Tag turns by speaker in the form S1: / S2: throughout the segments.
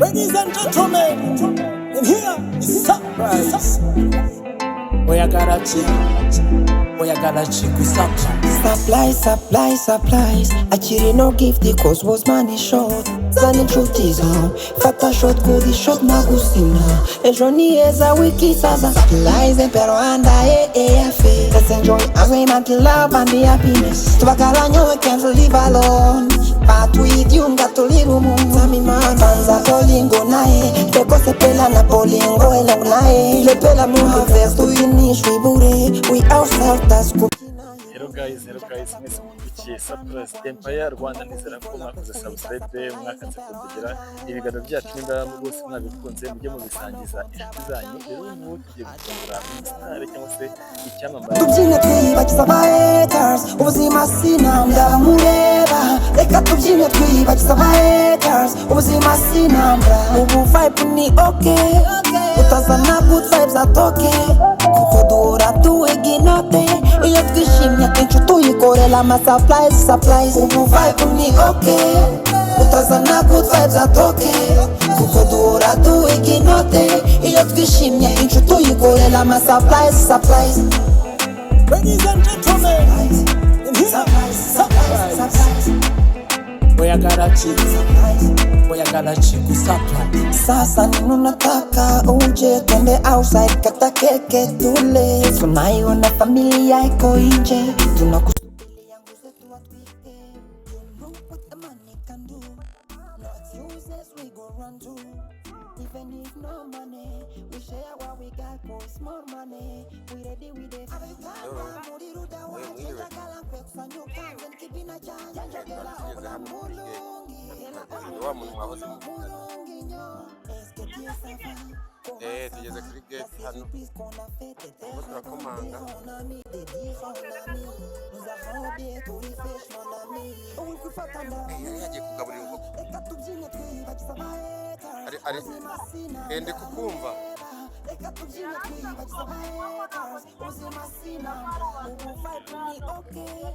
S1: Ladies and gentlemen, and here is surprise. Oyagala ki? Oyagala ki ku surprise?
S2: Supply, supply, supplies. Akiri no gift 'cause was money short. Zana inshuti zawe, fata shot kuri shot nagusina. Ejo ni heza, wiki saza. Supplies pero anda eh. Let's enjoy as we want love and the happiness. Tubakala nyowe, can't live alone. But with you nga tuli lumu. Banza bolingo naye tekosepela na bolingo elongo naye lepela muhavers tuyinishwe ibure we ourselves.
S3: Hello guys, hello guys, mwese mukurikiye Surprise Empire Rwanda, nizera ko mwakoze subscribe, mwakatse kugira ibiganiro byacu. Nimba rwose mwabikunze, mujye mubisangiza inshuti zanyu. Rero ubu ngubu tugiye gufungura umusitari cyangwa se icyamamare.
S2: Tubyine twibagiza aba haters, ubuzima sinambwa mureba. Reka tubyine twibagiza aba haters, ubuzima sinambwa. Ubu vibe ni okay, utazana good vibes atoke, kuko duhora duhiga inote. Iyo twishimye akenshi tuyikorera ama surprise, surprise. Ubu vibe ni okay, utazana good vibes atoke, kuko duhora duhiga inote. Iyo twishimye inshuti tuyikorera ama surprise, surprise.
S1: Ladies and gentlemen, and here is surprise. Oyagala ki? Oyagala ki ku surprise?
S2: Sasa nini unataka? Uje twende outside, kata keke tule. Tunaiona familia iko nje, tunakusubiria nguzetu watwike. You know what the money can do. No excuses, we go run to. Even if no money, we share what we got 'cause more money. We ready with it.
S4: Mwiriwe. Tugeze hano kuri gate, ni wa muntu mwahoze muvugana. Tugeze kuri gate hano, turimo turakomanga. Yari yagiye kugaburira inkoko. Ari ndi kukumva.
S2: Reka tubyine twibagiza aba haters, ubuzima sinambwa. Ubu vibe ni okay.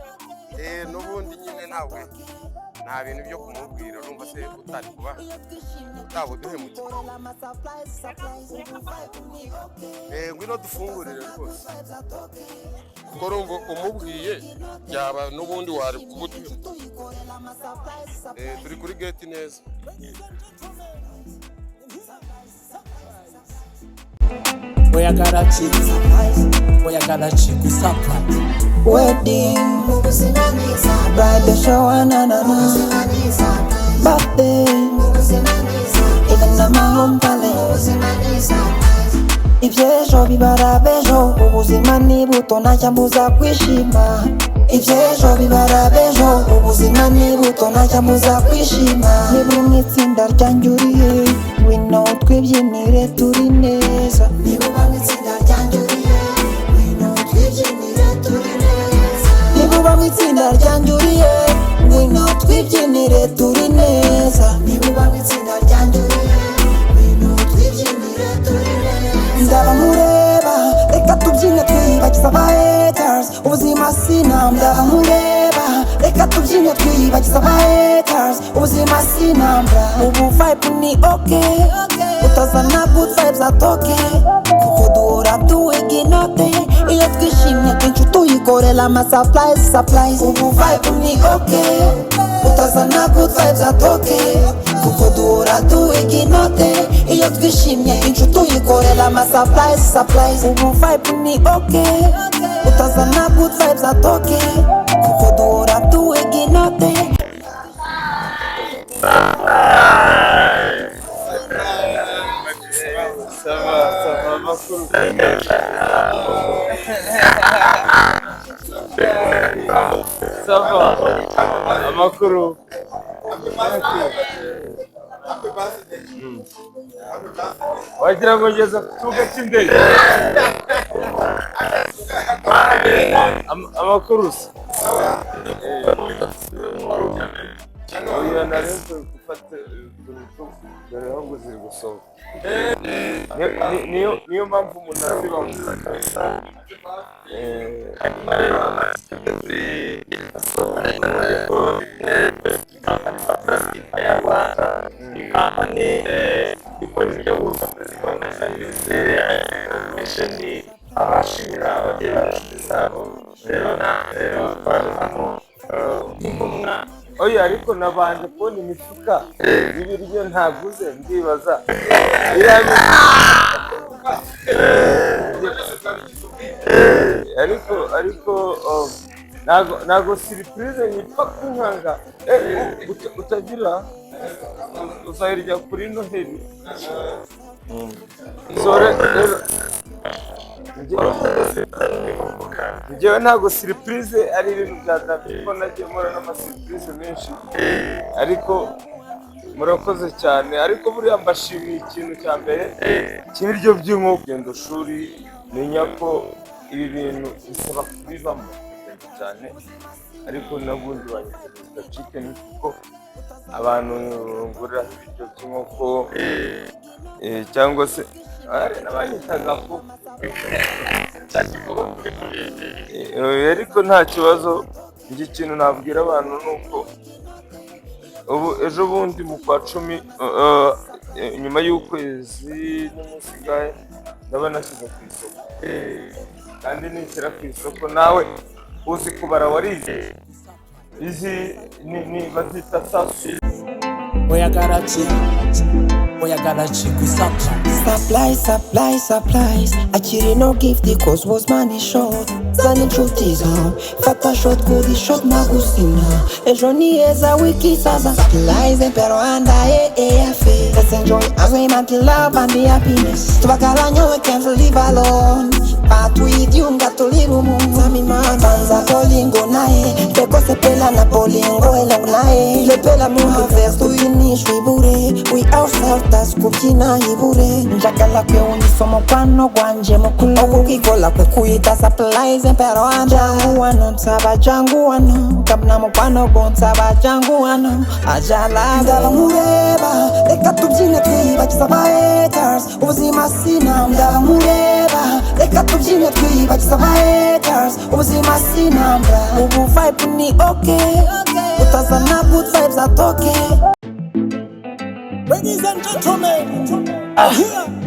S4: N'ubundi nyine ntabwo nta bintu byo kumubwira, urumva se utari kuba utaba uduhemukiye. Ngwino dufungurire rwose, kuko urumva umubwiye byaba n'ubundi wari kuba uduhemukiye. Turi kuri gate neza.
S1: Ladies and gentlemen, and here is surprise. Oyagala ki? Oyagala ki ku surprise?
S2: Wedding, bridal shower, na na na, birthday, even na my home palace. Iby'ejo bibara b'ejo, ubuzima ni buto, ntacyambuza kwishima. Iby'ejo bibara b'ejo, ubuzima ni buto, ntacyambuza kwishima. Niba uri mu itsinda ryanjye urihe? Ngwino twibyinire turi neza. Niba uba mu itsinda ryanjye urihe? Ngwino twibyinire turi neza. Niba uba mu itsinda ryanjye urihe? Ngwino twibyinire turi neza. Niba uba mu itsinda ryanjye urihe? Ngwino twibyinire turi neza. Ndaba nkureba, reka tubyine twibagiza aba haters, ubuzima sinambwa. Nkureba, reka tubyine twibagiza aba haters, ubuzima sinambwa. Ubu vibe ni okay, utazana good vibes atoke, kuko duhora duhiga inote. Iyo twishimye akenshi tuyikorera ama surprise, surprise. Ubu vibe ni okay, utazana good vibes atoke, kuko duhora duhiga inote. Iyo twishimye inshuti tuyikorera ama surprise, surprise. Ubu vibe ni okay, utazana good vibes atoke, kuko duhora duhiga inote.
S5: Ça va, ça va, amakuru? Ça va, amakuru? Wagira ngo ngeze ku kibuga cy'indege. Amakuru se? Oya, nari mvuye gufata utuntu dore aho ngo ziri gusohoka. Niyo mpamvu umuntu azibamo.
S6: Ni kampani ikora ibyo gusa serivisi information, abashimira ababyeyi b'inshuti zabo. Rero natwe rero twaje hano nk'intumwa.
S5: Oya, ariko nabanje kubona imifuka y'ibiryo ntaguze, ndibaza iriya mifuka. Ariko oh, ntago surprise nyipfa kunkanga. Utagira uzayirya kuri Noheli. So rero njyewe ntabwo surprise ari ibintu bya danger, kuko nagiye mpura n'amasurprise menshi, ariko murakoze cyane. Ariko buriya mbashimiye ikintu cya mbere cy'ibiryo by'inkoko. Urugendo shuri, menya ko ibi bintu bisaba kubibamo cyane, ariko n'ubundi banyita Mr Chicken, kuko abantu ngurira ibiryo by'inkoko, cyangwa se hari n'abanyitaga ko. Ariko nta kibazo. Njye ikintu nabwira abantu ni uko ubu ejo bundi mu kwa 10, nyuma y'ukwezi n'iminsi ingahe, ndaba nashyize ku isoko. Kandi nishyira ku isoko, nawe uzi kubara, warize, izi ni bazita sasu.
S1: Oyagala ki? Oyagala ki ku surprise?
S2: Supply, supply, supplies. Akiri no gift cause was money short. Zana inshuti zawe, fata shot kuri shot nagusina. Ejo ni heza, wiki sasa. Supplies pero anda eh. Let's enjoy as we want love and the happiness. Tubakalanya, we can't live alone. But with you ngatuli rumu. Sami man banza bolingo naye. Teko sepela na bolingo elong naye. Lepela muhaver tuyinishwi bure. We ourselves kubyina ibure. Njagala kwewunyisa omukwano gwanje mukulu. Okukikola kwe kuyita supplies pero jangu wano nsaba, jangu wano kabna mukwano gwo nsaba, jangu wano ajala ndaba nkureba, reka tubyine twibagiza aba haters, ubuzima sinambwa. Ndaba nkureba, reka tubyine twibagiza aba haters, ubuzima sinambwa. Ubu vibe ni okay, utazana good vibes atoke.
S1: Ladies and gentlemen,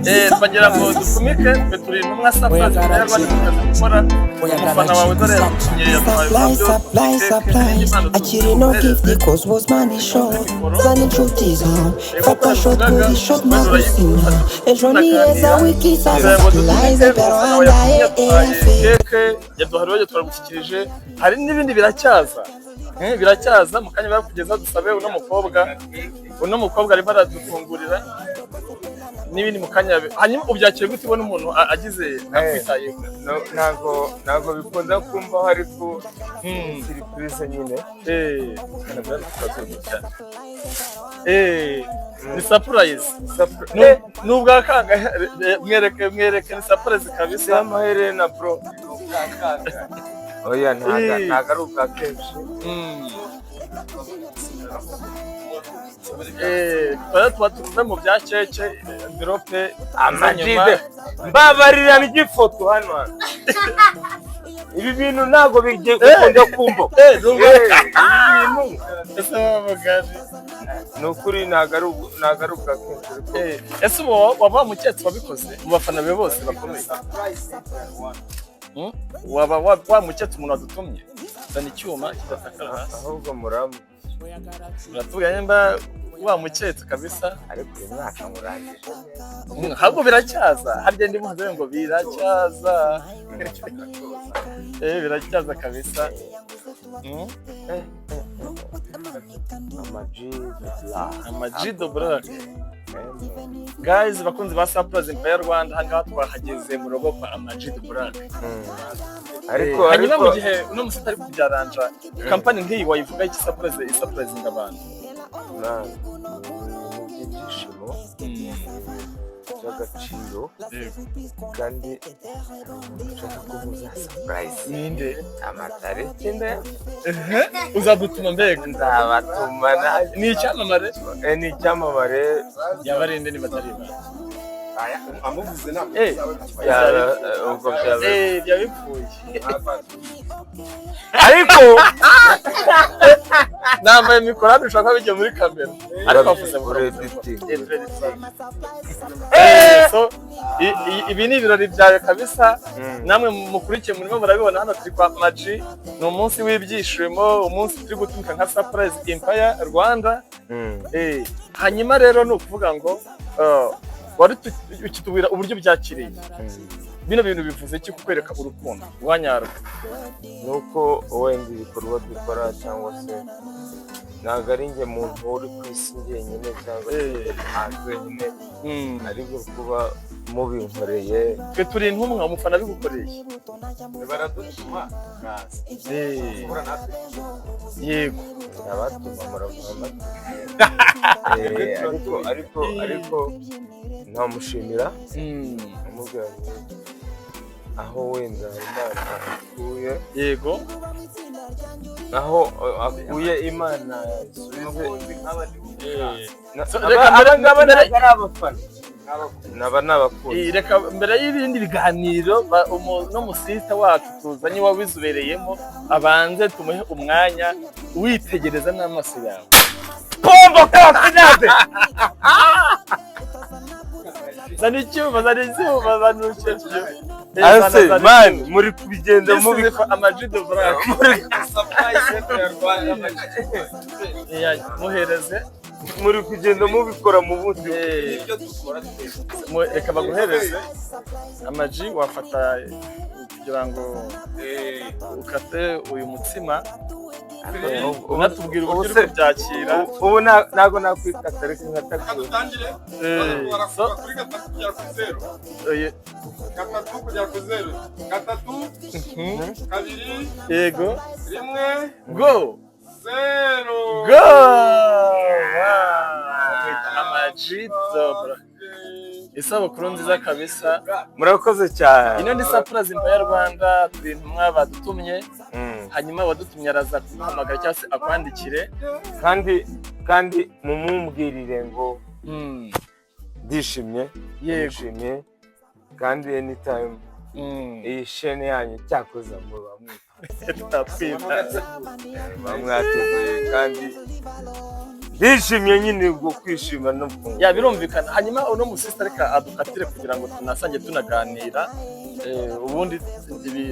S1: here
S3: Twagira ngo dutumike, twe turi intumwa Surprise Rwanda, tukaza gukora umufana wawe, dore yadutumye, yaduhaye
S2: Supply,
S3: ururabyo,
S2: supply,
S3: keke
S2: supplies.
S3: n'impano.
S2: Akiri no gift cause was money short. Zana inshuti zawe, fata shot kuri shot nagusina. Ejo ni heza, wiki sasa. Supplies pero anda eh.
S3: Keke yaduhaye ururabyo, turagushyikirije. Hari n'ibindi biracyaza. Biracyaza mu kanya barakugeza. Dusabe uno mukobwa arimo aradufungurira n'ibindi mu kanya. Hanyuma ubyakiriye gute ubona umuntu agize akwitayeho?
S5: No, ntago bikunda kumbaho, ariko surprise nyine.
S3: Ni surprise. Ni ubwa kangahe? Mwereke, mwereke, ni surprise kabisa.
S5: Amaherena bro, oya, ntago ntago ari ubwa kenshi.
S3: Tuba tuve mu bya keke, envelope.
S5: Amajide, mbabarira n'igifoto hano hano. Ibi bintu ntabwo bigiye gukunda kumva. Ibi bintu
S3: Ese wabagari?
S5: Ni ukuri ntabwo ari ubwa kenshi, ariko
S3: Ese ubu waba wamuketse wabikoze mu bafana be bose bakomeye? Waba wamuketse umuntu wadutumye? Zana icyuma kidatakara hasi.
S5: Ahubwo muramu
S3: Uratubwira nimba wamuketse kabisa.
S5: Ariko uyu mwaka murangije neza.
S3: Ahubwo biracyaza, harya ndi muhanzi ngo biracyaza. Biracyaza kabisa.
S5: Amaji Black.
S3: Ama-G the Black. Guys, bakunzi ba Surprise Empire Rwanda, ahangaha twahageze mu rugo kwa Ama-G the Black.
S5: Ariko
S3: Hanyuma
S5: ariko
S3: mu gihe uno musi utari kubyaranja, kampani nk'iyi wayivuga iki? Surprise isurprisinga abantu.
S5: Man, ni ibintu by'ibyishimo by'agaciro, kandi nshaka ko muza surprise.
S3: Ninde?
S5: Amatariki
S3: Uzadutuma mbega?
S5: Nzabatuma nanjye.
S3: Ni icyamamare?
S5: Ni icyamamare.
S3: Yaba ari nde niba atari ibanga?
S4: Amuvuze ntabwo
S5: Byaba, ubwo byaba
S3: Byaba bipfuye.
S5: Ariko
S3: Nambaye mikoro hano, ushobora kuba bigiye muri kamera, ariko wavuze ngo
S5: Ur-editing.
S3: So, ibi ni ibirori byawe kabisa. Namwe mukurikiye murimo murabibona, hano turi kwa Ama-G. Ni umunsi w'ibyishimo, umunsi turi gutumika nka Surprise Empire Rwanda. Hanyuma rero ni ukuvuga ngo wari ukitubwira uburyo byakiriye bino bintu, bivuze iki kukwereka urukundo rwa nyarwo?
S5: Nuko wenda ibikorwa dukora, cyangwa se ntabwo ari njye muntu uri ku isi njyenyine cyangwa se hanze wenyine, ariko kuba mubinkoreye.
S3: Twe turi intumwa, umufana abigukoreye.
S4: Baradutuma kaza. Kubura natwe.
S3: Yego.
S5: Abatuma muravuga amata. Ariko ntamushimira, amubwira ngo aho wenda Imana akuye, aho akuye Imana isubize.
S3: So, reka mbere-
S5: Aba ngaba ntabwo ari abafana, naba ni abakunzi.
S3: Reka mbere y'ibindi biganiro, no musista wacu tuzanye wabizobereyemo abanze tumuhe umwanya, witegereza n'amaso yawe.
S5: Pombo kafinade.
S3: Zana icyuma, zana icyuma, zana icyuma.
S5: Ase man, muri kubigenda mubi.
S3: Ama-G The Black.
S5: Muri
S3: Muhereze.
S5: Muri kugenda mubikora mu bundi.
S3: Reka baguhereze. Ama-G, wafata kugira ngo ukate uyu mutsima, unatubwira uburyo uri kubyakira.
S5: Ubu ntabwo nakwikata, reka nkatakura.
S4: Dutangire.
S3: So,
S4: Kuri gatatu kugera kuri zeru. Gatatu kugera kuri zeru, gatatu, kabiri, rimwe,
S3: Go.
S4: Zeru.
S3: Go. Ama-G The Black, isabukuru nziza kabisa.
S5: Murakoze cyane.
S3: Ino ni Surprise Empire Rwanda, turi intumwa badutumye. Hanyuma wadutumye araza kuguhamagara cyangwa se akwandikire.
S5: Kandi mumumbwirire ngo ndishimye, ndishimye kandi anytime iyi shene yanyu cyakoze muba
S3: Twatwita.
S5: Muba mwateguye, kandi ndishimye nyine, ubwo kwishima no
S3: Ya, birumvikana. Hanyuma uno musista reka adukatire kugira ngo tunasange tunaganira. Ubundi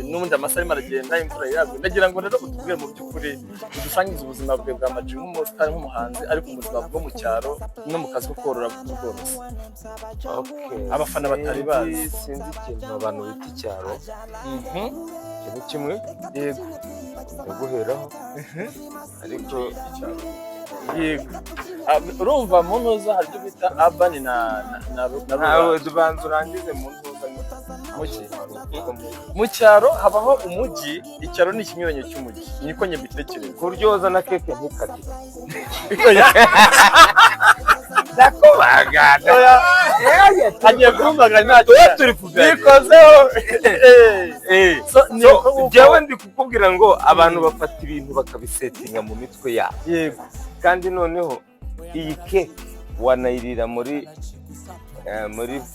S3: n'ubundi amasaha arimo aragenda, imvura yaguye. Ndagira ngo rero utubwire mu by'ukuri, udusangize ubuzima bwe bwa Ama-G nk'umusitari, nk'umuhanzi, ariko ubuzima bwo mu cyaro no mu kazi ko korora n'ubworozi.
S5: Okay.
S3: Abafana batari bazi.
S5: Sinzi ikintu abantu bita icyaro. Ikintu kimwe ndaguheraho, ariko
S3: Yego. Ah, urumva mu ntuza hari ibyo bita urban na
S5: ntawe
S3: rural.
S5: Banza urangize mu ntuza.
S3: Mu cyaro habaho umujyi, icyaro ni ikinyuranyo cy'umujyi, niko njye mbitekereza.
S5: Ku buryo woza na keke ntukate, ndakubaga.
S3: Agiye kumbaga ntacyo.
S5: Tuba turi kuganira.
S3: Bikozeho. So, ni
S5: So,
S3: uko nguko.
S5: Njyewe ndi kukubwira ngo abantu bafata ibintu bakabisetinga mu mitwe yabo. Kandi noneho iyi keke wanayirira muri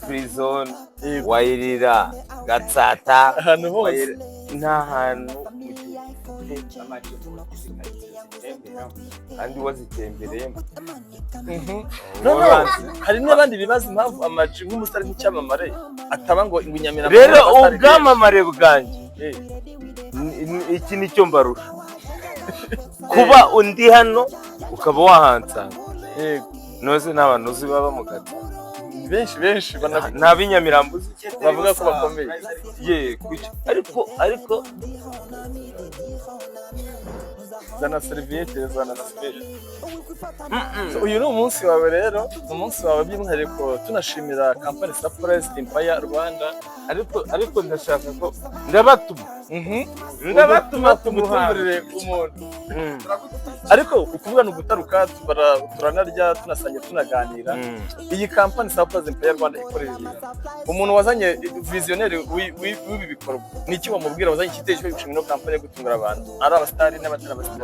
S5: free zone, wayirira Gatsata,
S3: Ahantu hose.
S5: Nta hantu mu gihe ufite kandi wazitembereyemo.
S3: No, hari n'abandi bibaza impamvu Ama-G nk'umusitari, nk'icyamamare, ataba ngo i Nyamirambo
S5: Rero
S3: abasitari benshi.
S5: Ubwamamare bwanjye, iki nicyo mbarusha: kuba undi hano ukaba wahansanga. Noze nta bantu uzi baba mu Gatsata?
S3: Benshi, benshi
S5: Nta b'inyamirambo uzi?
S3: Bavuga ko bakomeye.
S5: Ye kuki? Ariko
S3: Zana seriviyete, zana seriviyete. So, uyu ni umunsi wawe rero, ni umunsi wawe by'umwihariko tunashimira kampani Surprise Empire Rwanda.
S5: Ariko ndashaka ko ndabatuma, ndabatuma.
S3: Tumutumurire umuntu. Ariko ukuvuga ni ugutaruka, turanarya, tunasangira, tunaganira. Iyi kampani Surprise Empire Rwanda ikorera ibintu, umuntu wazanye visionnaire w'ibi bikorwa, ni iki wamubwira, wazanye igitekerezo cyo gushinga ino kampani yo gutungura abantu, ari abasitari n'abatari abasitari?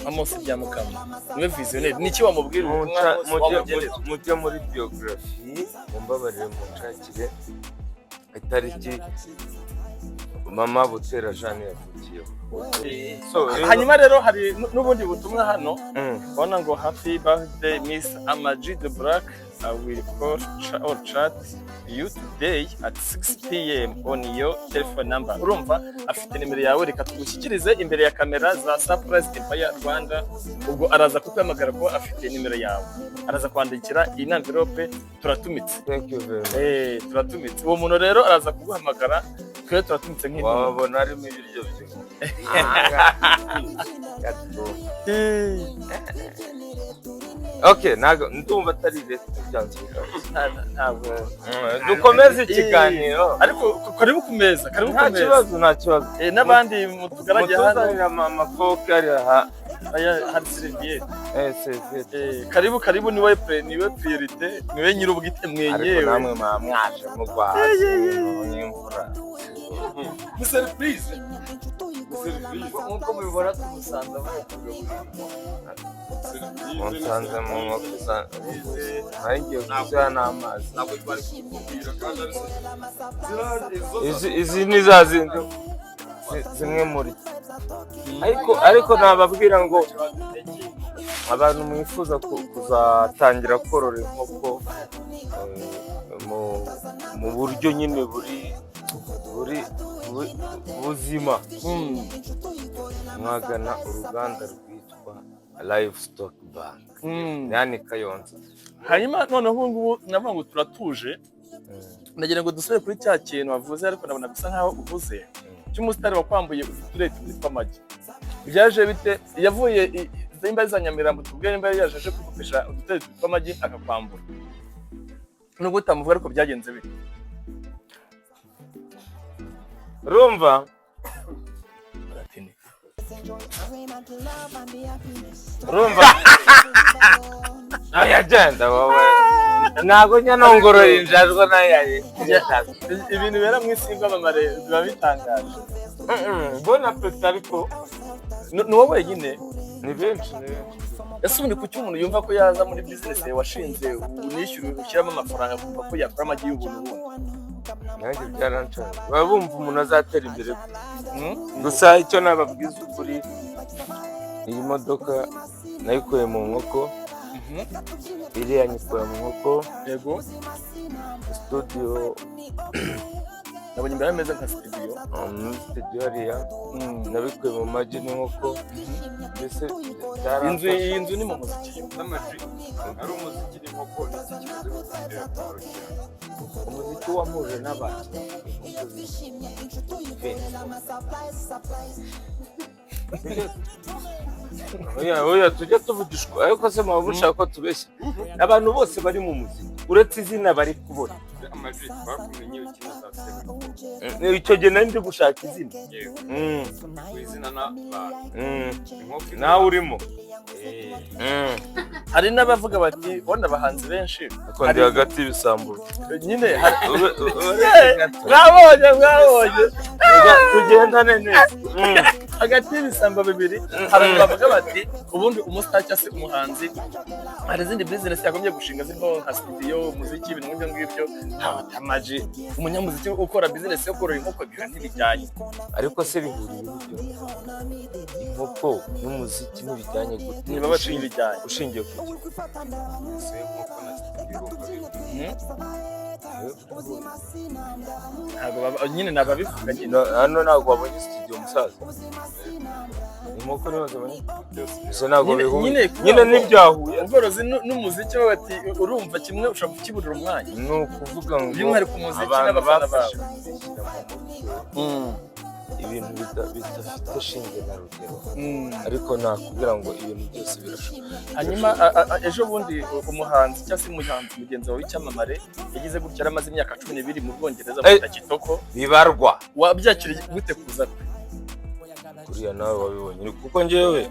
S3: Amos Byamukama niwe visionnaire, ni iki wamubwira, ubutumwa wamugenera?
S5: Mujye muri biography, mumbabarire munshakire itariki. Mama Butera Jeanne yavukiyeho. So rero
S3: Hanyuma rero hari n'ubundi butumwa hano. Ubona ngo: "Happy birthday, Miss Ama G the Black. I will call or chat you today at 6 p.m. on your telephone number." Urumva afite nimero yawe. Reka tugushyikirize imbere ya kamera za Surprise Empire Rwanda. Ubwo araza kuguhamagara ko afite nimero yawe, araza kwandikira iyi envelope. Turatumitse.
S5: Thank you very much.
S3: Turatumitse. Uwo muntu rero araza kuguhamagara, twe turatumitse nk'intumwa.
S5: Wabona harimo ibiryo by'inkoko. Okay, ntabwo ndumva atari leta byanze bikunze.
S3: Ntabwo
S5: Dukomeze ikiganiro.
S3: Ariko karibu ku meza, karibu
S5: Nta
S3: ku meza.
S5: kibazo, nta kibazo.
S3: N'abandi mutugaragiye hano.
S5: Mutuzanira amafoke ari aha.
S3: Aya hari serviette.
S5: Serviette.
S3: Karibu, karibu, niwe niwe priorité, niwe nyir'ubwite
S5: Ariko
S3: mwenyewe.
S5: namwe mwaba mwaje mugwa hasi n'imvura.
S4: Ni surprise, ni surprise.
S1: Nk'uko mubibona, tumusanze avuye kugaburira.
S5: Munsanze mu nkoko za nari ngiye kuziha n'amazi.
S4: Ntabwo twari kukubwira kandi ari ziriya izo.
S5: Izi ni za zindi zimwe muri, ariko nababwira ngo abantu mwifuza kuzatangira korora inkoko mu buryo nyine buri buzima, mwagana uruganda rwitwa Livestock Bank, yani Kayonza.
S3: Hanyuma noneho ubu ngubu navuga ngo turatuje. Ndagira ngo dusubire kuri cya kintu wavuze, ariko ndabona bisa nkaho uvuze cy'umusitari wakwambuye udutureti tubiri tw'amagi. Byaje bite? Yavuye nimba ari za Nyamirambo, tubwire nimba yari yaje aje kugufisha udutureti tubiri tw'amagi akakwambura, nubwo utamuvuga, ariko byagenze bite?
S5: Urumva?
S3: Baratini.
S5: Urumva, aya genda wowe, ntabwo njya nongorora injajwa nayo.
S3: Ibintu bibera mu isi y'ubwamamare biba bitangaje.
S5: Bon appétit, ariko.
S3: Ni wowe wenyine?
S5: Ni benshi, ni benshi.
S3: Ese ubundi kuki umuntu yumva ko yaza muri bizinesi washinze, unishyura, ushyiramo amafaranga, akumva ko yakora amagi y'ubuntu bundi?
S5: Nanjye byarancanye. Baba bumva umuntu azatera imbere. Gusa icyo nababwiza ukuri, iyi modoka nayikuye mu nkoko, iriya nyikura mu nkoko. Studio.
S3: Nabonye imbere ameze nka studio.
S5: Muri studio hariya nabikuye mu magi n'inkoko, mbese
S3: Inzu
S5: byaramfasha.
S3: Iyi nzu ni mu muziki.
S4: N'amaji ari umuziki n'inkoko, ni iki kimaze kukugirira akamaro cyane?
S5: Umuziki wampuje n'abantu, inkoko zifite. Oya, oya, tujya tuvugishwa. Ariko se mwaba mushaka ko tubeshya? Abantu bose bari mu muziki, uretse izina bari kubona.
S4: Amaji, twakumenye ukina za sema.
S5: Icyo gihe nari ndi gushaka izina.
S4: Yego. Ku izina n'abantu. Inkoko.
S5: Nawe urimo.
S3: Hari n'abavuga bati ubona abahanzi benshi
S5: Ariko ndi hagati y'ibisambo.
S3: Nyine mwabonye, mwabonye.
S5: Tugendane neza.
S3: Hagati y'ibisambo bibiri. Hari abantu bavuga bati ubundi umustar cyangwa se umuhanzi hari izindi bizinesi yagombye gushinga zirimo nka studio, umuziki, ibintu nk'ibyo ngibyo. Amaji, umunyamuziki ukora bizinesi yo korora inkoko, ibyo ntibijyanye.
S5: Ariko se bihuriye ibyo inkoko n'umuziki ntibijyanye gute?
S3: Niba baciye ibijyanye.
S5: Ushingiye ku ki?
S4: Ese inkoko na studio urumva biri
S3: Ntabwo nyine ni ababivuga nyine.
S5: Hano ntabwo wabonye studio, musaza. Inkoko niho zabonye
S4: Byose.
S5: Gusa ntabwo bihuye.
S3: Nyine kuvuga
S5: Nyine
S3: ngo
S5: ntibyahuye.
S3: Ubworozi n'umuziki we, bati urumva kimwe ushobora kukiburira umwanya.
S5: Ni ukuvuga ngo
S3: By'umwihariko umuziki
S5: abantu
S3: n'abafana
S5: bafashe
S3: bawe.
S5: bishyira mu mutwe ibintu bidafite shinge na rugero, ariko nakubwira ngo ibintu byose birashoboka.
S3: Hanyuma ejo bundi umuhanzi cyangwa se umuhanzi mugenzi wawe w'icyamamare yagize gutya, yari amaze imyaka 12 mu Bwongereza, bamwita Kitoko.
S5: Bibarwa.
S3: Wabyakiriye gute kuza kwe?
S5: Kuriya nawe wabibonye. Ni kuko njyewe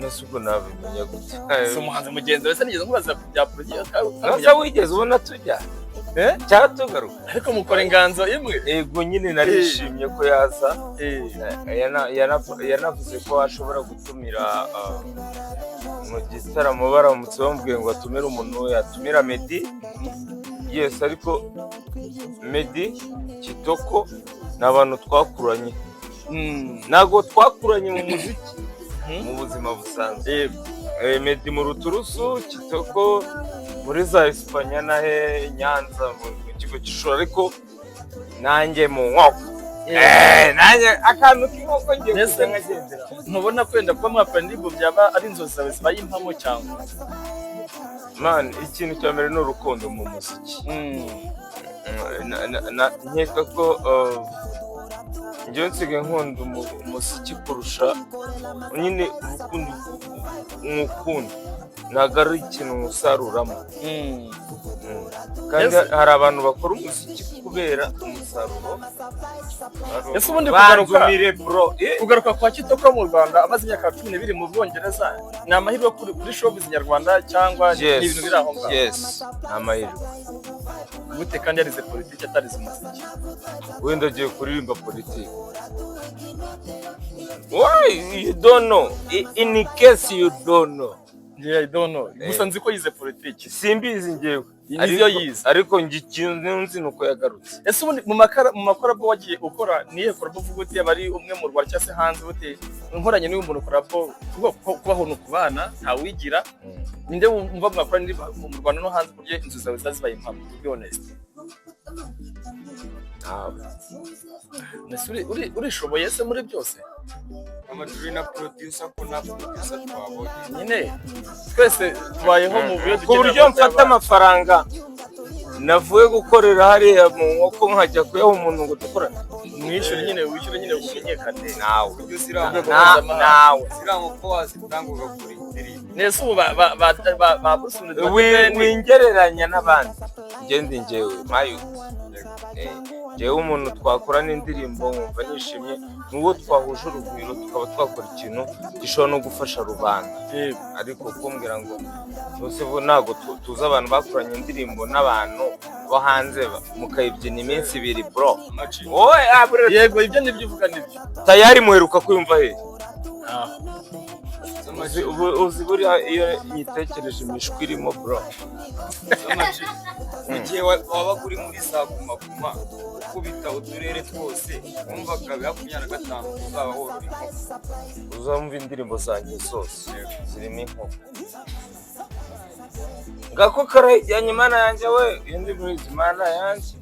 S5: nese ubwo nabimenya gute?
S3: Si umuhanzi mugenzi wawe se? Nigeze nkubaza ku bya politiki?
S5: Nasa wigeze ubona tujya
S3: Eh?
S5: cyangwa tugaruka?
S3: Ariko mukora inganzo imwe.
S5: Ego nyine, narishimye ko yaza. Yanavuze ko ashobora gutumira mu gitaramo, baramutse bamubwiye ngo atumire umuntu, yatumira Meddy. Yes, ariko Meddy, Kitoko ni abantu twakuranye. Ntabwo twakuranye mu muziki, mu buzima busanzwe. Meddy mu Ruturusu, Kitoko muri za Esipanya na he Nyanza mu kigo cy'ishuri, ariko nanjye mu nkoko. Nanjye akantu k'inkoko ngiye
S3: Mbese
S5: kujya nkagendera.
S3: Ntubona kwenda kuba mwakora indirimbo byaba ari inzozi zawe zibaye impamo cyangwa?
S5: Man, ikintu cya mbere ni urukundo mu muziki. Nkeka ko njyewe nsigaye nkunda umuziki kurusha nyine urukundo nkukunda, ntabwo ari ikintu musaruramo. Kandi hari abantu bakora umuziki kubera umusaruro.
S3: Ese ubundi kugaruka
S5: Banzumire, bro.
S3: Kugaruka kwa Kitoko mu Rwanda amaze imyaka 12 mu Bwongereza ni amahirwe kuri showbiz nyarwanda cyangwa ni
S5: Yes.
S3: ibintu biri aho ngaho?
S5: Yes, ni amahirwe.
S3: Gute kandi yarize politiki atarize umuziki?
S5: Wenda agiye kuririmba politiki. Why you don't know? In case you don't know.
S3: Yeah, I don't know, gusa nzi ko yize politiki.
S5: Simbizi njyewe.
S3: Niyo yize.
S5: Ariko njye ikintu nzi ni uko yagarutse.
S3: Ese ubundi mu makara mu macollabo wagiye ukora, niye collabo uvuga uti yaba ari umwe mu Rwanda cyangwa se hanze, uti nkoranye n'uyu muntu collabo, kuko kubaho ni ukubana ntawigira, ninde wumva mwakora indirimbo mu Rwanda no hanze ku buryo inzu zawe ziba zibaye impamo, to be honest?
S5: Ntabwo.
S3: Ese urishoboye se muri byose?
S4: Amajwi na producer, ko na producer twabonye.
S3: Nyine twese tubayeho mu buryo
S5: Ku buryo mfata amafaranga navuye gukorera hariya mu nkoko nkajya kuyaha umuntu ngo dukorane?
S3: Mwishyure nyine, wishyure nyine umenyekane.
S5: Nawe.
S4: Uburyo ziriya
S3: Urwego mpuzamahanga.
S5: Nawe.
S4: Ziriya nkoko wazitanga ugakora indirimbo.
S3: Nese ubu ba Bruce Melody
S5: Wingereranya n'abandi, njye ndi njyewe mayuti. Njyewe umuntu twakorana indirimbo nkumva nishimye ni uwo twahuje urugwiro, tukaba twakora ikintu gishobora no gufasha rubanda. Ariko kumbwira ngo bose bo ntabwo tuzi abantu bakoranye indirimbo n'abantu bo hanze mukayibyina iminsi 2, bro, wowe ah,
S3: Yego, ibyo nibyo uvuga nibyo.
S5: Tayari muheruka kwiyumva he?
S3: Ah.
S5: Uzi buriya iyo nyitekereje imishwi irimo, bro.
S4: Mu gihe wabaga uri muri za Guma Guma ukubita uturere twose, wumvaga 2025 uzaba worora inkoko?
S5: Uzamva indirimbo zanjye zose zirimo inkoko. Ngako karayijyanye, Imana yanjye we, iyo ndirimbo Imana yanjye.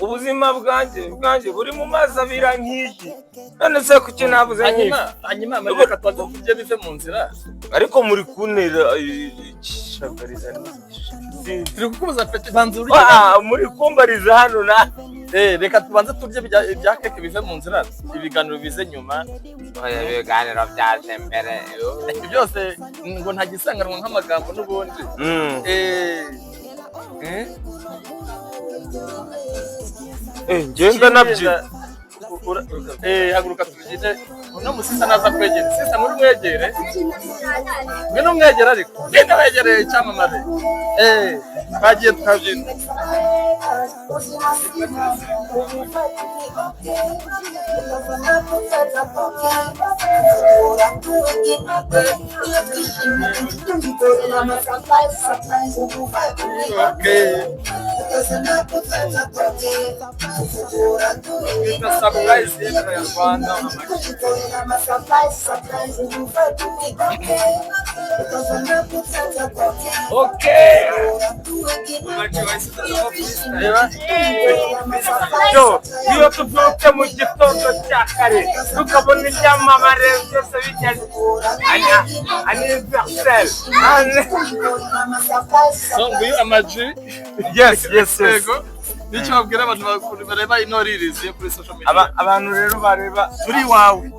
S5: Ubuzima bwanjye buri mu mazi abira nk'igi, none se kuki nabuze nk'ifi?
S3: Hanyuma reka tubanze tujye bive mu nzira.
S5: Ariko muri kuntera ishagariza.
S3: Turi kukubuza peti, banza urye.
S5: Ah, muri kumbariza hano na
S3: Reka tubanze turye ibya keke bive mu nzira, ibiganiro bize nyuma.
S5: Oya, ibiganiro byaje mbere.
S3: Byose ngo nta gisanganwa nk'amagambo n'ubundi. Eh.
S5: Ngenda nabyina.
S3: Haguruka tubyine. Uno musista naza kwegera, sista muri mwegere, ngwino mwegere, ariko ngwino wegereye icyamamare. Twagiye tukabyina. Okay.
S4: Bita surprise y'Abanyarwanda.
S5: Okay.
S4: Amajwi wahise uzanamo freestyle.
S3: Reba.
S5: Yo, iyo tubyutse mu gitondo cya kare tukabona ibyamamare byose bijyanye anniversaire.
S3: So nguyu Amaji.
S5: Yes.
S3: Yego, nicyo babwira abantu bareba ino reels yo kuri social media?
S5: Abantu rero bareba
S3: Turi iwawe.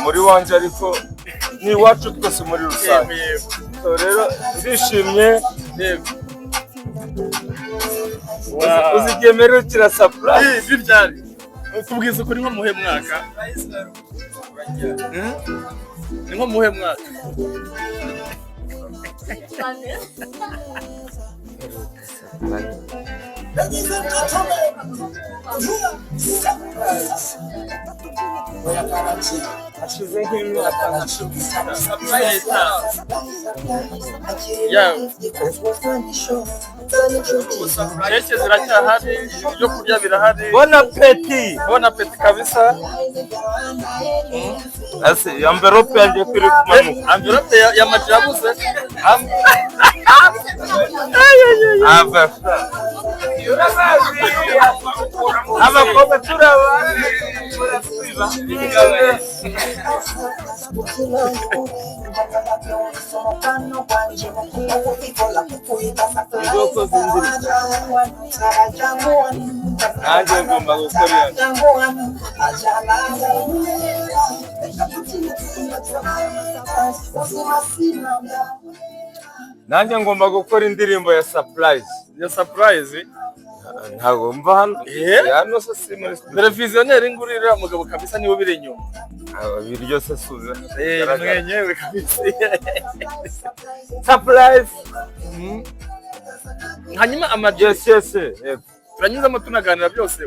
S5: Muri wanje, ariko ni iwacu twese muri rusange.
S3: Yego.
S5: So rero ndishimye.
S3: Yego.
S5: Uzi igihe mperukira surprise?
S3: Bibyari tubwiza ukuri, nko muhe mwaka? Ni nko muhe mwaka?
S1: Ladies and gentlemen, here is surprise. Oyagala ki?
S5: Hashize nk'imyaka
S1: Oyagala ki?
S3: Surprise. Yeah. Keke ziracyahari, ibyo kurya birahari.
S5: Bon appétit.
S3: Bon appétit kabisa.
S5: Ase enveloppe yanjye ko iri kumanuka?
S3: Enveloppe ya maji yabuze.
S5: Abasa abakobwa turabazi, muratwiba. Ubwoko z'indirimbo nanjye ngomba gukora iyo. Nanjye ngomba gukora indirimbo ya surprise.
S3: Ya surprise.
S5: Ntabwo mva hano.
S3: Eh?
S5: Hano se si muri studio?
S3: Dore visionnaire ngurira mugabo kabisa, niwe biri inyuma.
S5: Ah, ibiryo se suze?
S3: Eh, mwenyewe kabisa.
S5: Surprise.
S3: Hanyuma amaji,
S5: Yes, yego.
S3: Turanyuzamo tunaganira byose.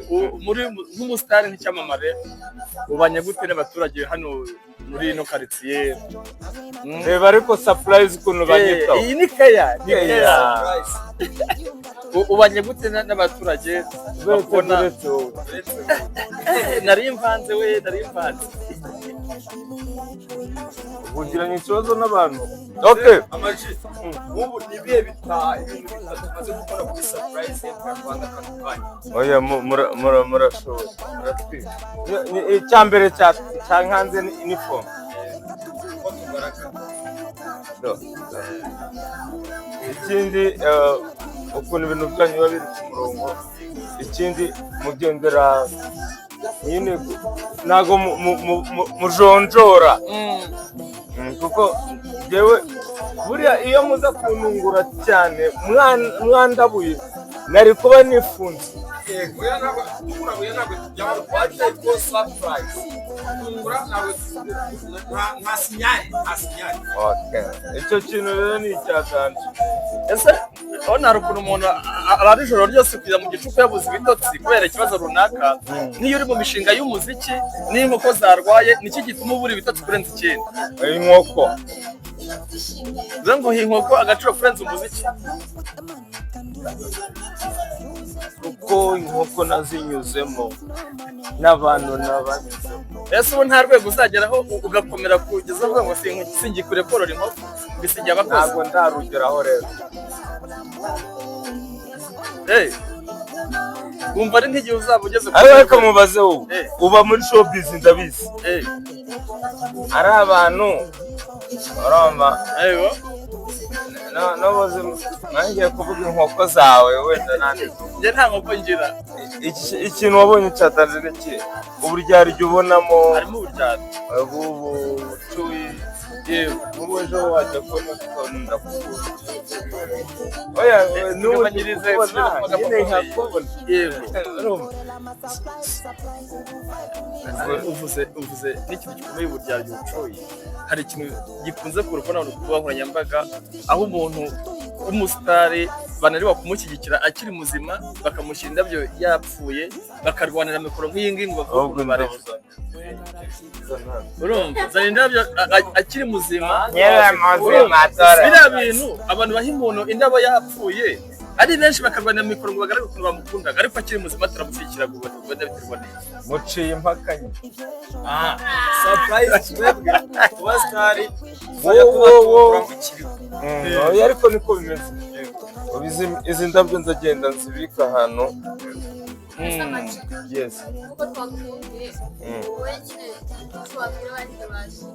S3: Muri nk'umusitari, nk'icyamamare, ubanye gute n'abaturage hano muri ino karitsiye?
S5: Reba ariko surprise ukuntu banyitaho.
S3: Iyi ni keya, ni
S5: Keya.
S3: keya. Ubanye gute n'abaturage
S5: Uretse
S3: bakubona?
S5: Uretse wowe.
S3: Nari mvanze we, nari mvanze.
S5: Ugiranye ikibazo n'abantu, okay.
S4: Amaji, nk'ubu ni ibihe ibintu bitatu umaze gukora kuri Surprise Empire Rwanda kano kanya?
S5: Oya, murashoboye, muratwika. Icya mbere cyankanze ni uniform.
S4: Uko tugaragara.
S5: Do, do. Ikindi, ukuntu ibintu byanyu biba biri ku murongo. Ikindi, mugendera nyine ntabwo mujonjora. Kuko jewe buriya iyo muza kuntungura cyane mwandabuye, nari kuba nifunze.
S4: Yego, oya, ntabwo tukurabuye, ntabwo byaba twagiye ko surprise tungura, ntabwo nta signal, nta signal.
S5: Okay. Icyo kintu rero ni icya danger.
S3: Ese urabona hari ukuntu umuntu arara ijoro ryose kugeza mu gicuku yabuze ibitotsi kubera ikibazo runaka? Nk'iyo uri mu mishinga y'umuziki n'inkoko zarwaye, niki gituma ubura ibitotsi kurenza ikindi?
S5: Inkoko.
S3: Bivuze ngo uha inkoko agaciro kurenza umuziki?
S5: Kuko inkoko nazinyuzemo n'abantu nabanyuzemo.
S3: Ese ubu nta rwego uzageraho ugakomera kugeza uvuga ngo singikure korora inkoko, mbisigiye abakozi?
S5: Ntabwo ndarugeraho rero.
S3: Wumva ari nk'igihe uzaba ugeze ku
S5: Ariko reka mubaze wowe. Uba muri showbiz, ndabizi. Ari abantu urumva
S3: Yego.
S5: N'ubuzima nangiye kuvuga inkoko zawe wenda nandi.
S3: Njye nta nkoko ngira.
S5: Ikintu wabonye cyatanze ni iki? Uburyarya ubonamo?
S3: Harimo uburyarya.
S5: Ubu bucuyi.
S3: Yego.
S5: Nk'ubu ejo wajya kubona ukabona ndakubona, oya, n'ubu
S3: tugabanyirize
S5: ndikubona
S3: tugabanyirize.
S5: nyine nkakubona.
S3: Yego.
S5: Urumva?
S3: Uvuze n'ikintu gikomeye, uburyarya, ubucuyi. Hari ikintu gikunze kuruka n'abantu ku mbuga nkoranyambaga, aho umuntu w'umusitari bananirwa kumushyigikira akiri muzima, bakamushyira indabyo yapfuye, bakarwanira mikoro nk'iyi ngiyi ngo bavuge
S5: Ahubwo
S3: ukuntu bareze. Urumva, zana indabyo akiri muzima.
S5: Nyere muzima dore.
S3: Biriya bintu, abantu baha umuntu indabo yapfuye ari benshi, bakarwanira mikoro ngo bagaragaze ukuntu bamukundaga, ariko akiri muzima turamushyigikira, ngo ubone biterwa n'iki?
S5: Muciye impaka nyine.
S4: Ah, surprise, twebwe kuba star
S5: Wo, wo, wo.
S4: ukiriho.
S5: Oya, ariko niko bimeze. Ubu izi ndabyo ndagenda nzibika ahantu. Yes.
S7: Kuko twagukundiye wowe nyine, wabwira abandi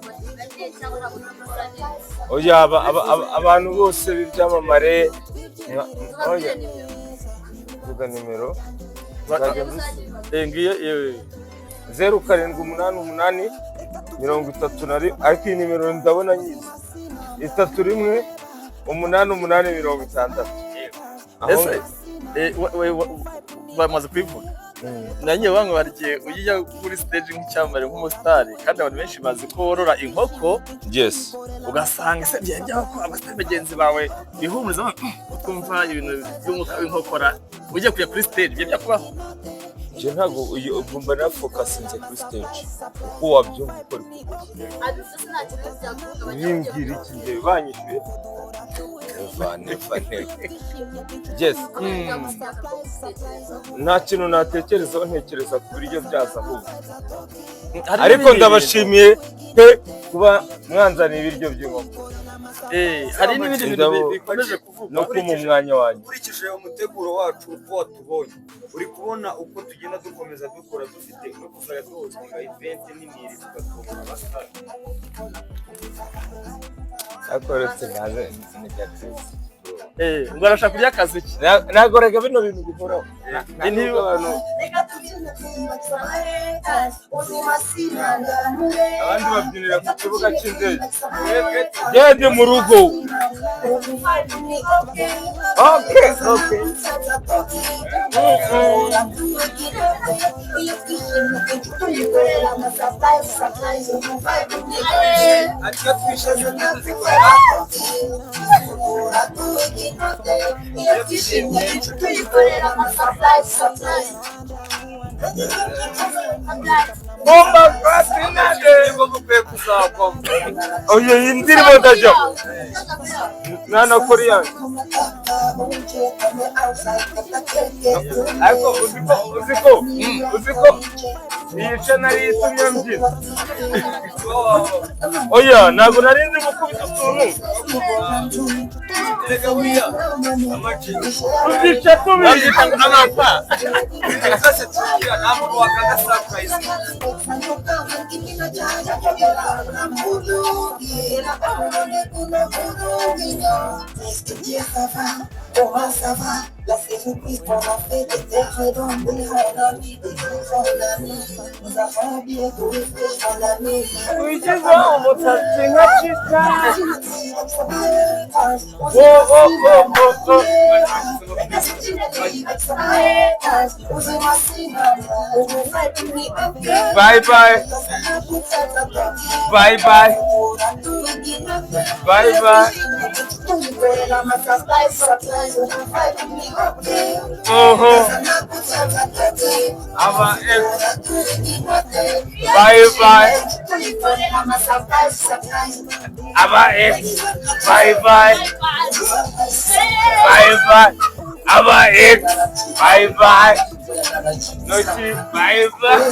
S7: batugane cyangwa ntabwo dukora neza?
S5: Oya, abantu bose b'ibyamamare oya.
S7: Tubabwire nimero.
S5: Vuga nimero. Nzajya
S3: Ngiyo yewe.
S5: 0788 31, ariko iyi nimero ndabona nyizi, 31 88 60. Aho-
S3: Ese bamaze kubivuga, nanjye bamwe barigiye ujya kuri stage nk'icyamamare, nk'umusitari, kandi abantu benshi bazi ko worora inkoko.
S5: Yes.
S3: Ugasanga ese byajyaho ko abasitari bagenzi bawe bihumuriza twumva ibintu by'umwuka w'inkokora? Ugiye kujya kuri stage, ibyo byakubaho?
S5: Njye ntabwo ubwo mba nafocusinze kuri stage, uko wabyumva uko ari
S7: Abivuze nta kintu byaguhungabanya.
S5: Nyimbwira iki? Njye banyishyuye? Never, never, never, yes. Nta kintu natekerezaho, ntekereza ku biryo byaza ahubwo.
S3: Hari
S5: Ariko
S3: n'ibindi.
S5: ndabashimiye pe kuba mwanzaniye ibiryo by'inkoko.
S3: Hari n'ibindi bintu bikomeje kuvugwa.
S5: No kumpa umwanya wanyu.
S4: Ukurikije umuteguro wacu uko watubonye, uri kubona uko tugenda dukomeza dukora, dufite no kuzajya duhostinga event nini, tugatungura abasitari.
S5: Ariko uretse naze negative.
S3: Ngo arashaka kurya akazi ki?
S5: Ntabwo rega bino bintu bihoraho. Ntabwo abantu abandi babyinira ku kibuga cy'indege, gende mu rugo. Okay.
S4: Ati iyo twishimye tuzikorera.
S7: Iyo twishimye tuyikorera amasurprise, surprise.
S5: Bomba kwatinade.
S4: Nibwo mukwiye kuzagwamo.
S5: Oye, iyi ndirimbo ndajya nanakora iyanjye, ariko uzi ko iyi ca nari itumye mbyina. Oya, ntabwo nari nzi gukubita utuntu.
S4: Erega buriya amaci
S5: Tuzica tubiri.
S3: Babyita ngo amapa.
S4: Ibintu byose tugira, nta muntu wakanga surprise.
S5: Wigize umusatsi nka cita. Wo wo wo wo wo. Bye bye, bye bye, bye bye. Oho, aba ex, bye bye. Aba ex, bye bye, bye bye. Aba ex, bye bye. Noki, bye bye.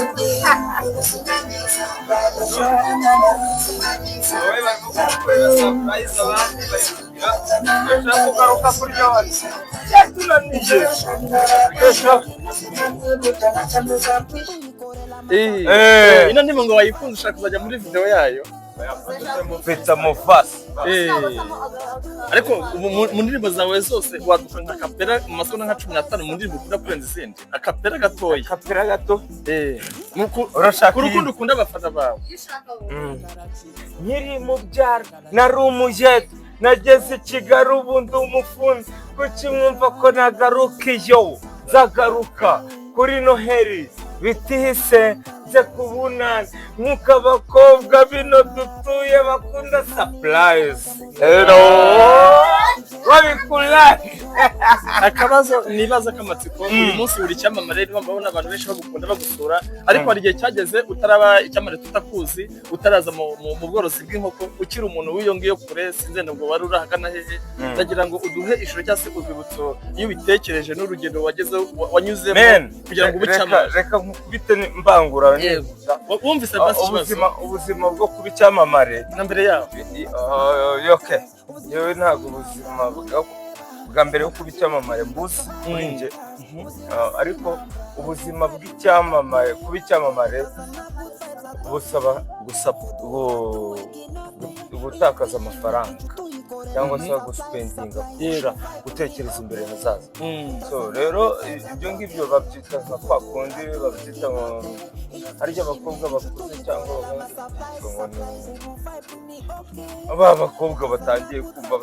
S4: Wowe barimo kugukorera surprise, abandi bari kugira
S5: Ndashaka kugaruka kurya hano byatunanije. Ndashaka.
S3: Ino ndirimbo ngo wayikunze, ushaka kuzajya muri video yayo.
S5: Peta Mufasa.
S3: Ariko ubu mu ndirimbo zawe zose waduka nka kapera mu masegonda nka 15 mu ndirimbo ukunda kurenza izindi, akapera gatoya.
S5: Kapera gato.
S3: Urashaka
S5: Urashaka
S3: ku rukundo ukunda abafana bawe.
S7: Iyo ushaka wowe.
S5: Nkiri mu byaro nari umujeti, nageze i Kigali ubu ndi umufundi. Kuki mwumva ko nagaruka? Iyo nzagaruka kuri Noheli bitihise nze kubunana, nk'uko abakobwa bino dutuye bakunda surprise. Hello, babikura.
S3: Akabazo nibaza k'amatsiko: uyu munsi uri icyamamare, niba mbabona abantu benshi bagukunda, bagusura, ariko hari igihe cyageze utaraba icyamamare, tutakuzi, utaraza mu bworozi bw'inkoko, ukiri umuntu w'iyo ngiyo kure, sinzi ngo wari uri ahagana hehe. Ndagira ngo uduhe ishusho cyangwa se urwibutso, iyo ubitekereje n'urugendo wagezeho, wanyuzemo
S5: Men,
S3: kugira ngo ube
S5: reka
S3: icyamamare.
S5: Reka nkukubite mbangura.
S3: Yego. Wumvise basi ikibazo?
S5: Ubuzima bwo kuba icyamamare
S3: Na mbere yaho.
S5: Okay, yewe, ntabwo ubuzima bwa mbere yo kuba icyamamare mbuzi kuri njye. Ariko ubuzima bw'icyamamare, kuba icyamamare busaba gusa gutakaza amafaranga cyangwa se guspendinga kurusha gutekereza imbere hazaza. So rero ibyo ngibyo babyita nka kwa kundi babyita ngo harya abakobwa bakuze cyangwa abahungu ngo ni ba bakobwa batangiye kumva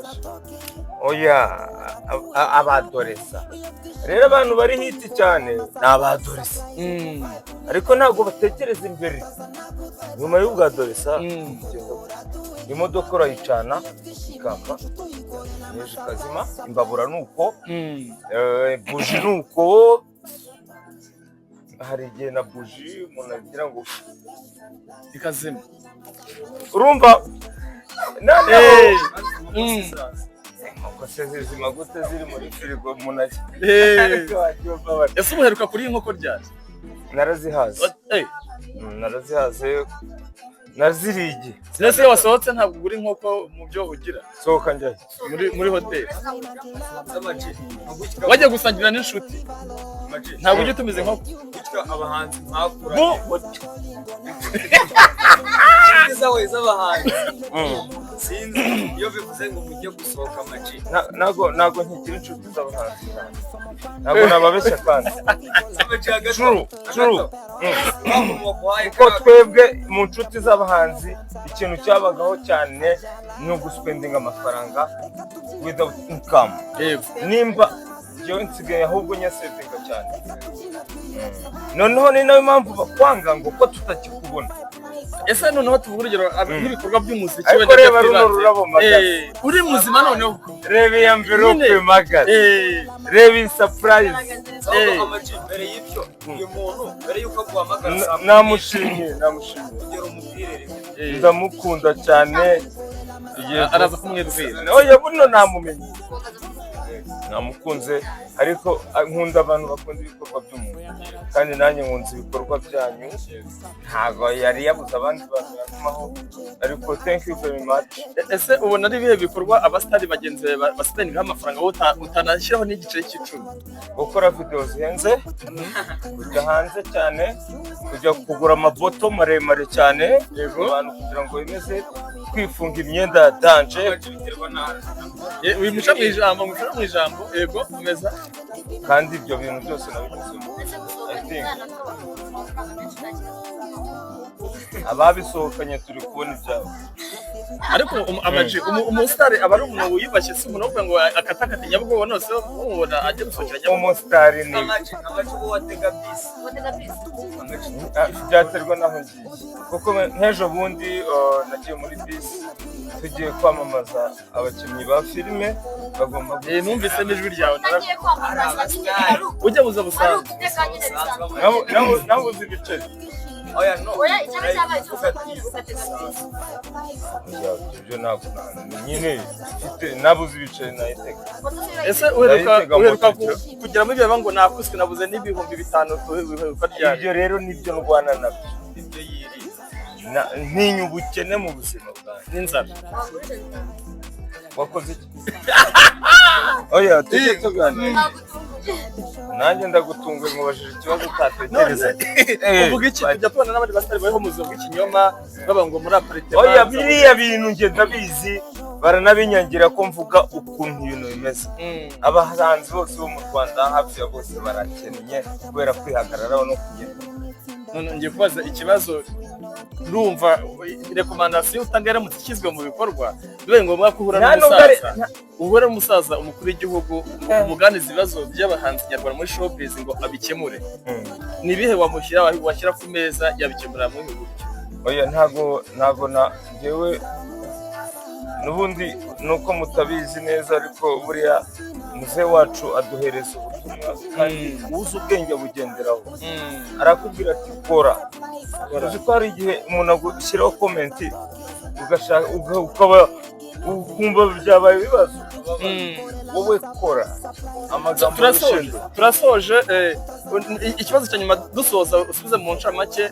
S5: oya, abadoresa. Rero abantu bari hit cyane ni abadoresa, ariko ntabwo batekereza imbere nyuma y'ubwadoresa. Ugenda imodoka urayicana ikaka. N'ejo ikazima. Imbabura ni uko, buji ni uko. Hari igihe na buji umuntu agira ngo
S3: Ikazima.
S5: Urumva noneho inkoko se zizima gute ziri muri firigo, umuntu ajya ariko wagiye ubabara.
S3: Ese ubuheruka kuri iyi nkoko ryari?
S5: Narazihaze. Narazihaze, naziriye igihe.
S3: Ese iyo wasohotse ntabwo ugura inkoko mu byo ugira?
S5: Sohoka njyayo?
S3: Muri hoteli wajya gusangira n'inshuti, ntabwo ujya utumiza inkoko?
S4: Gutyo abahanzi mwakura inshuti zawe z'abahanzi, sinzi iyo bivuze ngo mujye gusohoka amaji.
S5: Ntago nkigira inshuti z'abahanzi cyane, ntabwo nababeshya kandi.
S4: Amaji hagati.
S5: True.
S4: Waguhaye.
S5: Kuko twebwe mu nshuti z'abahanzi ikintu cyabagaho cyane ni uguspendinga amafaranga without income. Nimba njyewe nsigaye ahubwo nyasavinga cyane. Noneho ni nayo mpamvu bakwanga ngo ko tutakikubona.
S3: Ese noneho tuvuge urugero nk'ibikorwa by'umuziki
S5: Ariko
S3: wenda
S5: reba runo
S3: by'ibanze.
S5: rurabo magazi.
S3: Uri muzima noneho.
S5: Reba iyi envelope
S3: Nyine.
S5: magazi, reba iyi surprise.
S4: Amaji, mbere y'ibyo, uyu muntu mbere y'uko aguhamagara saa 10,
S5: Namushimiye, namushimiye.
S4: ugera umubwire rimwe.
S5: Ndamukunda cyane. Yego.
S3: Araza kumwibwira.
S5: Oya, buno namumenye, namukunze. Ariko nkunda abantu bakunda ibikorwa by'umuntu, kandi nanjye nkunze ibikorwa byanyu. Ntabwo yari yabuze abandi bantu yatumaho, ariko thank you very much.
S3: Ese ubona ari ibihe bikorwa abasitari bagenzi bawe baspendingaho amafaranga wowe utanashyiraho n'igiceri cy'icumi?
S5: Gukora video zihenze, kujya hanze cyane, kujya kugura amaboto maremare cyane abantu kugira ngo bimeze, kwifunga imyenda ya danger.
S4: Amaji, biterwa na
S3: Wimuca mu ijambo, muca mu ijambo. Yego, komeza.
S5: Kandi ibyo bintu byose nabigezemo.
S7: Ndetse gusohokana
S5: I think.
S7: umwana tw'abakobwa amafaranga menshi nta kibazo.
S5: Ababisohokanye turi kubona ibyabo.
S3: Ariko amaji, umusitari aba ari umuntu wiyubashye, si umuntu uvuga ngo akatakata Nyabugogo nose umubona ajya gusohokera Nyabugogo.
S5: Umusitari ni
S4: Amaji, amaji, uwo watega bisi?
S7: Watega bisi?
S4: Amaji.
S5: Ah, byaterwa n'aho ngiye, kuko nk'ejo bundi nagiye muri bisi tugiye kwamamaza abakinnyi ba filime bagomba
S3: Numvisemo ijwi ryawe
S7: Utagiye kwamamaza nyine ari
S3: ujya buza
S7: ari
S3: busanzwe.
S7: uguteka nyine bisanzwe.
S5: Nabuze ibiceri.
S4: Oya, no.
S7: Oya, icyaba cyabaye cyose ko nyine ugatega bisi.
S5: Oya, ibyo ntabwo nyine mfite, nabuze ibiceri nayitega.
S3: Ese uheruka
S5: Ndayitega
S3: uheruka
S5: moto.
S3: kugera muri ibyo ngo nakuswe nabuze n'5000, uheruka ryari?
S5: Ibyo rero nibyo ndwana nabyo.
S4: Ibyo yirinda.
S5: Ntinya ubukene mu buzima bwanjye.
S3: N'inzara.
S7: Wagurije bitanu.
S5: Wakoze iki? Oya, tujye tuganira.
S7: Nagutunguye.
S5: Nanjye ndagutunguye, nkubajije ikibazo utatekereza.
S3: Uvuga iki? Tujya tubona n'abandi basitari bariho mu buzima bw'ikinyoma baba ngo muri apartment.
S5: Oya, biriya bintu njye ndabizi, baranabinyangira ko mvuga ukuntu ibintu bimeze. Abahanzi bose bo mu Rwanda hafi ya bose barakennye kubera kwihagararaho no kugenda.
S3: None ngiye kubaza ikibazo. Ndumva recommandation utanga yaramutse ishyizwe mu bikorwa, bibaye ngombwa ko uhura
S5: Nta nubwo ari-
S3: n'umusaza, uhura n'umusaza umukuru w'igihugu, umuganiza ibibazo by'abahanzi nyarwanda muri showbiz ngo abikemure, ni ibihe wamushyira, washyira ku meza yabikemura muri ubu buryo?
S5: Oya, ntago na njyewe n'ubundi nuko mutabizi neza, ariko buriya muzehe wacu aduhereza ubutumwa, kandi uzi ubwenge abugenderaho. Arakubwira ati kora. Uzi ko hari igihe umuntu agushyiraho comment ugashaka ukaba ukumva byabaye ibibazo. Wowe kora amagambo
S3: Turasoje.
S5: y'ishindo.
S3: Turasoje. Ikibazo cya nyuma dusoza, usubize mu ncamake: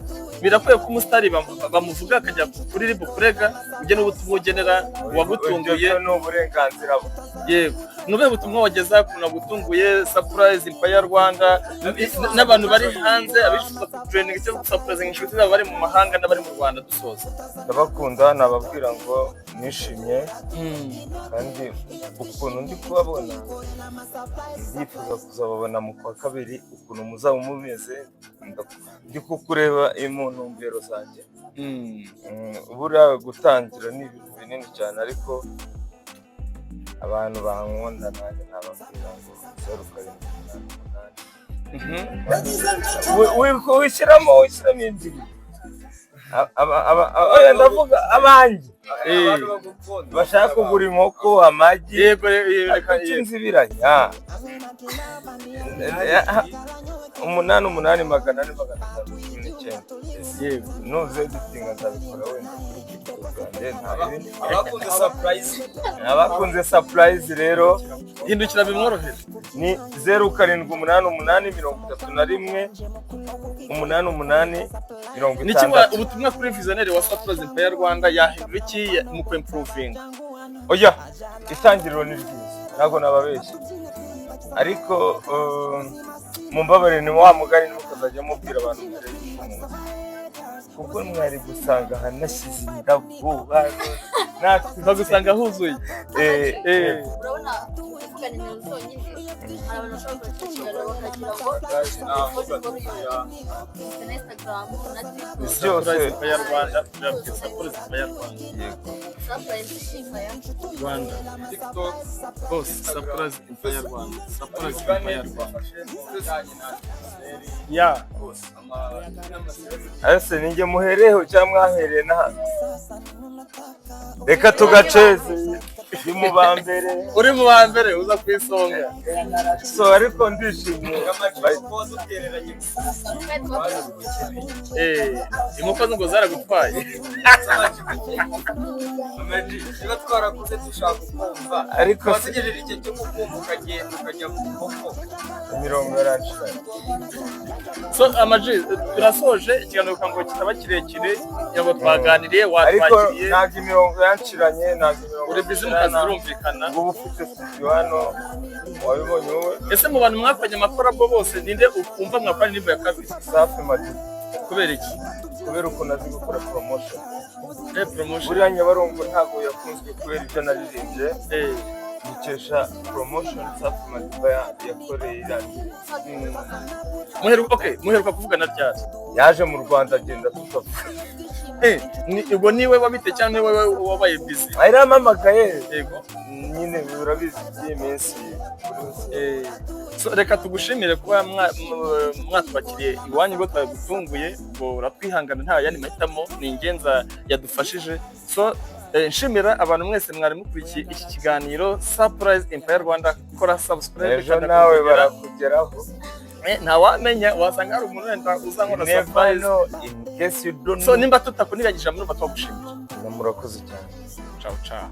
S3: birakwiye ko umusitari bamuvuga akajya kuri RIB kurega? Ujye n'ubutumwa ugenera uwagutunguye.
S5: Ibyo ni uburenganzira bwe.
S3: Yego, ni ubuhe butumwa wageza ku nagutunguye, Surprise Empire Rwanda n'abantu bari hanze abifuza kujoininga cyangwa gusurprisinga inshuti zabo bari mu mahanga n'abari mu Rwanda, dusoza?
S5: Ndabakunda. Nababwira ngo nishimye, kandi ukuntu ndi kubabona ndifuza kuzababona mu kwa kabiri, ukuntu muzaba mumeze. Ndi kukureba mu ntumbero zanjye. Buriya gutangira ni ibintu binini cyane, ariko abantu bankunda nanjye nababwira ngo 0788 wishyiramo inzira. Oya, ndavuga abanjye
S4: Abantu bagukunda.
S5: Bashaka kugura inkoko, amagi.
S3: Yego,
S5: Ariko
S3: reka.
S5: cy'inzibiranya 88 400 519.
S3: Yego.
S5: Nuze editing nzabikora wenda kuri TikTok yanjye, nta bindi.
S4: Abakunze surprise.
S5: Abakunze surprise rero,
S3: Hindukira bimworohere.
S5: Ni 0788 31 88
S3: Ni kimwe
S5: 60.
S3: Ubutumwa kuri visionnaire wa Surprise Empire Rwanda, yahindura iki mu kwimprovinga?
S5: Oya, itangiriro ni ryiza, ntabwo nababeshya, ariko mumbabarire, ni wa mugani, ntimukazajya mubwira abantu mbere y'uko muza, kuko mwari gusanga ahanashyize indabo natwe
S3: Bagusanga huzuye.
S7: Urabona kuvuga nimero zonyine, hari abantu bashobora kureka ikiganiro bakagira ngo na Instagram na TikTok.
S5: Byose.
S3: Surprise Empire Rwanda, turabwira Surprise Empire Rwanda.
S5: Yego.
S7: Surprise Empire.
S3: Rwanda.
S4: TikTok.
S3: Hose Surprise Empire Rwanda, Surprise Empire Rwanda ya.
S5: Ese ninjye muhereho cyangwa mwahereye n'ahandi? Reka tugaceze, ndi mu ba mbere.
S3: Uri mu ba mbere, uza ku isonga.
S5: So, ariko ndishimye.
S3: Inkoko ngo zaragutwaye.
S4: Niba twarakuze dushaka kumva,
S5: Ariko
S4: wategereje igihe cyo kukumva, ukagenda ukajya mu nkoko.
S5: Imirongo yaranshiranye.
S3: So Amaji, turasoje ikiganiro ngo kitaba kirekire, kugira ngo twaganiriye,
S5: Ariko
S3: watwakiriye.
S5: ntabwo imirongo yanshiranye, ntabwo imirongo
S3: Uri busy mu kazi, birumvikana.
S5: Ngo uba ufite studio hano, wabibonye wowe.
S3: Ese mu bantu mwakoranye amacollabo bose, ninde ukumva mwakoranye indirimbo ya kabiri?
S5: Safi Madiba.
S3: Kubera iki?
S5: Kubera ukuntu azi gukora promotion.
S3: Promotion.
S5: Buriya Nyabarongo ntabwo yakunzwe kubera ibyo naririmbye, dukesha promotion Safi Madiba yakoreye iriya ndirimbo.
S3: Muheruka, okay, muheruka kuvugana ryari?
S5: Yaje mu Rwanda agenda tutavuga.
S3: Ubwo niwe wabite cyangwa niwe wabaye busy?
S5: Yarampamagaye.
S3: Yego.
S5: Nyine urabizi by'iyi minsi buri wese.
S3: So, reka tugushimire kuba mwatwakiriye iwanyu, ubwo twagutunguye, ubwo uratwihangana, nta yandi mahitamo, ni ingenza yadufashije. So nshimira abantu mwese mwari mukurikiye iki kiganiro Surprise Empire Rwanda. Kora subscribe,
S5: Ejo
S3: kanda
S5: nawe
S3: kuzogera.
S5: Barakugeraho.
S3: Ntawamenya, wasanga hari umuntu wenda uzankora
S5: Never
S3: surprise.
S5: know, in case you don't
S3: So
S5: know.
S3: nimba tutakuniragije, murumva twagushimira.
S5: Murakoze cyane.
S3: Ciao ciao.